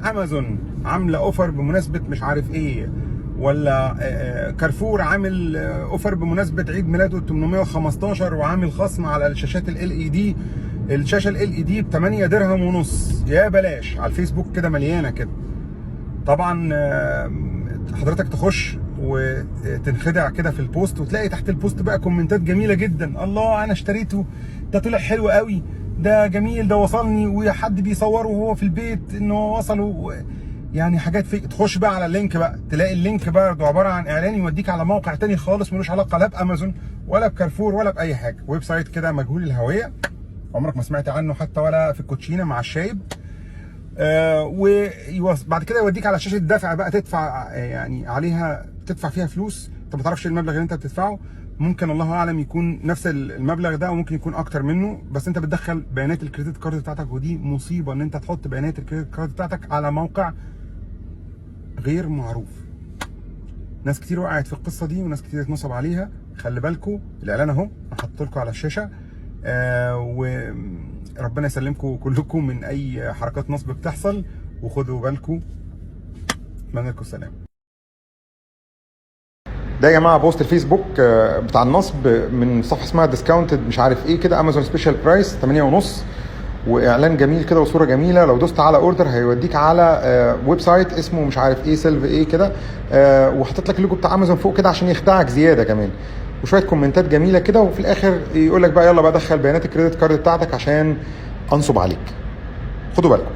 امازون عامله offer بمناسبة مش عارف ايه، ولا كارفور عامل offer بمناسبة عيد ميلاده 815 وعامل خصم على الشاشات LED. الشاشة LED ب 8 درهم ونص، يا بلاش. على الفيسبوك كده مليانة كده. طبعا حضرتك تخش وتنخدع كده في ال post، وتلاقي تحت ال post بقى كومنتات جميلة جدا: الله انا اشتريته، ده طلع حلو قوي، ده جميل، ده وصلني، وحد بيصوره وهو في البيت ان هو وصله. يعني حاجات في تخش بقى على ال link بقى، تلاقي ال link برضه عبارة عن اعلان يوديك على موقع تاني خالص ملوش علاقة لا بامازون ولا بكارفور ولا باي حاجه، website كده مجهول الهويه، عمرك ما سمعت عنه حتى ولا في الكوتشينه مع الشايب. وبعد كده يوديك على شاشة دفع بقى، تدفع يعني عليها، تدفع فيها فلوس انت ما تعرفش المبلغ اللي انت بتدفعه، ممكن الله اعلم يكون نفس المبلغ ده وممكن يكون اكتر منه، بس انت بتدخل بيانات ال credit card بتاعتك، ودي مصيبة ان انت تحط بيانات ال credit card بتاعتك على موقع غير معروف. ناس كتير وقعت في القصة دي وناس كتير اتنصب عليها. خلي بالكم، الاعلان اهو هحط لكم على الشاشه. وربنا يسلمكم كلكم من اي حركات نصب بتحصل، وخدوا بالكم. اتمنى لكم السلام. ده يا جماعة post الفيسبوك بتاع النصب من صفحة اسمها discounted مش عارف ايه كده، امازون special price 8 ونص، واعلان جميل كده وصوره جميله. لو دوست على order هيوديك على website اسمه مش عارف ايه سيلف ايه كده، وحاطط لك اللوجو بتاع امازون فوق كده عشان يخدعك زيادة كمان، وشوية كومنتات جميلة كده، وفي الاخر يقول لك بقى يلا بقى دخل بيانات ال credit card بتاعتك عشان انصب عليك. خدوا بالكم.